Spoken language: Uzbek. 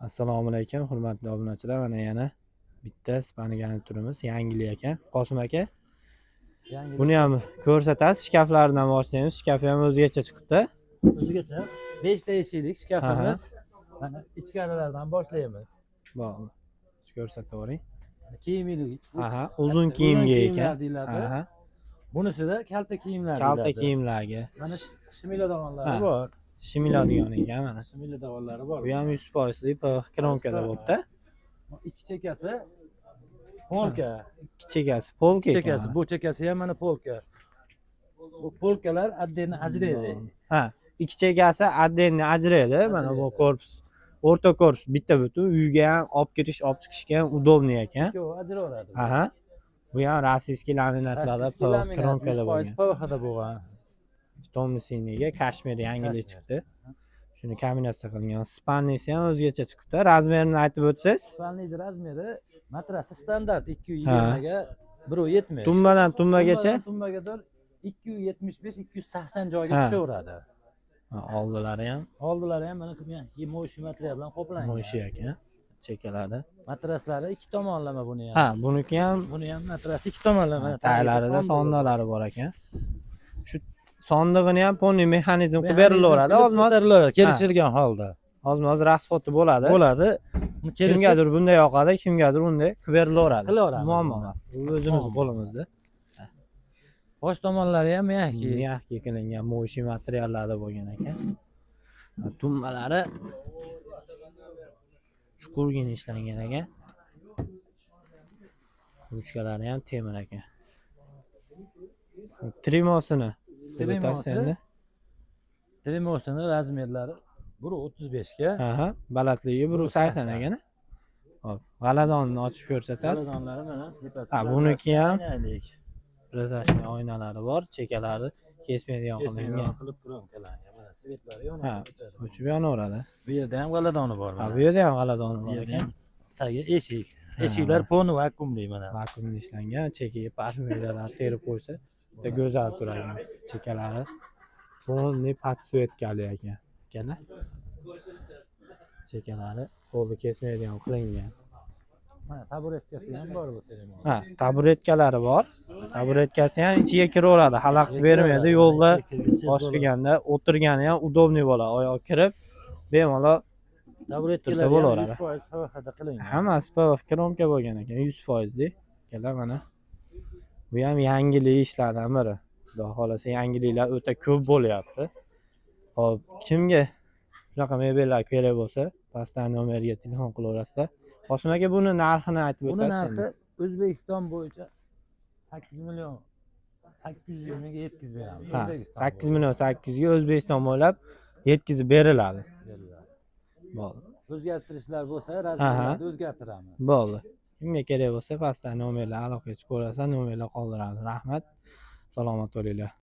Assalomu alaykum, hurmatli obunachilar. Mana yana bitta спальный turimiz yangilik ekan. Qosim aka, Yangi. Buni ham ko'rsatasiz. Shkaflaridan boshlaymiz. Shkafi ham o'zgacha chiqibdi. O'zigacha 5 ta eshiklik shkafimiz. Mana ichkarilardan boshlaymiz. Bo'ldi. Ko'rsatavering. Kiyimlik. Aha, uzun kiyimga ekan. Kiyimlar deyiladi. Bunisida kalta kiyimlar Kalta deyiladi. kiyimlarga. Mana shimiladiganlari bor. Shimiladigan ekan mana. Shimiladiganlari bor. Bu ham 100%lik PVC кромка da bo'libdi. Ikki chekasi polka. Ikki chekasi polka ekan. Chekasi, bu chekasi ham mana polka. Bu polkalar отдельно ajraydi. Ha, ikki chekasi отдельно ajraydi. Mana bu Ajraydi. Korpus, o'rta korpus bitta butun. Uyga ham olib kirish, olib chiqishga ham удобный ekan. Ikkovi ajraveradi. Aha. Bu ham российский laminatlarda Российский PVC laminat, кромка da 100% bo'lgan. PVC da bo'lgan. Тёмно-синий ga kashmir yangilik Kashmir. Chiqdi. Shuni kombinatsiya qilingan. Спальный si ham o'zgacha chiqibdi. Размер ini aytib o'tsangiz. Спальный размер i matrasi standart 220 ga 1.70. Tumbadan tumbagacha. Tumbadan tumbagadir 275, 280 joyga tushaveradi. Ha, oldilari ham Oldilari ham mana моющий material bilan qoplangan. Моющий ekan. Chekalari. Matraslari ikki tomonlama buni ham. Ha, buniki ham Buni ham matrasi ikki tomonlama. taglarida Tagida sondiqlari bor ekan. Shu sondig'ini ham полный mexanizm qilib Mexanizm berilaveradi. qilib Ozmoz ko'tarilaveradi, kelishilgan holda. ozmoz расход i bo'ladi. Bo'ladi. Buni kelishib Kimgadir bunday yoqadi, kimgadir unday qilib berilaveradi. Qilaveramiz Muammo buni. Emas. Bu o'zimiz Muammo. qo'limizda. Bosh tomonlari ham мягкий. Мягкий qilingan, моющий materiallarda bo'lgan ekan. Tumbalari chuqurgina ishlangan ekan. Ruchkalari ham temir ekan. Trimosini Trimosi endi. Trimosini размер lari 1.35 ga. Aha, balandligi 1.80 ekan. Hop, g'aladonni ochib ko'rsatasiz. G'aladonlari mana tepasi. Ha, buniki ham Aynalik. Прозрачный oynalari bor, chekalari kesmaydigan Kesmaydigan qilingan. Qilib кромка langan. Mana свет lari yonib o'chadi. O'chib yonaveradi. Bu yerda ham g'aladoni bor Ha, mana. bu yerda ham g'aladoni Bu bor yerda ekan. ham tagi eshik. Eshiklar полный vakuumli mana. Vakuumli ishlangan, chekiga parfyumlar terib qo'ysa, juda go'zal turadi. Chekalari полный подсветка li ekan. Ikkala. Chekalari qo'lni kesmaydigan qilingan. Mana taburetkasi ham bor bu termos. Ha, taburetkalari bor. Taburetkasi ham ichiga kiraveradi, xalaqit bermaydi. Yo'lda bosh qilganda o'tirgani ham удобный bo'ladi. Oyoq kirib, bemalol Taburetkalar tursa bo'laveradi. 100% PVC da qilingan. Hammasi PVC кромка bo'lgan ekan, 100%lik. Ikkala mana. Bu ham yangilik ishlardan biri. Xudo xohlasa, yangiliklar o'ta ko'p bo'lyapti. Hop, kimga shunaqa mebellar kerak bo'lsa, pastdan nomerga telefon qilaverasizlar. Qosim aka, buni narxini aytib Buni o'tasiz. Narxi O'zbekiston bo'yicha 8 million 800 mingga yetkazib beramiz. Ha, O'zbekiston 8 million 800 ga O'zbekiston bo'ylab yetkazib beriladi. bo'yicha beriladi. Bo'ldi. O'zgartirishlar bo'lsa, размер larni o'zgartiramiz. Bo'ldi. Kimga kerak bo'lsa, pastdan nomerlar aloqaga chiqaverasizlar, nomerlar qoldiramiz. Rahmat. Salomat bo'linglar.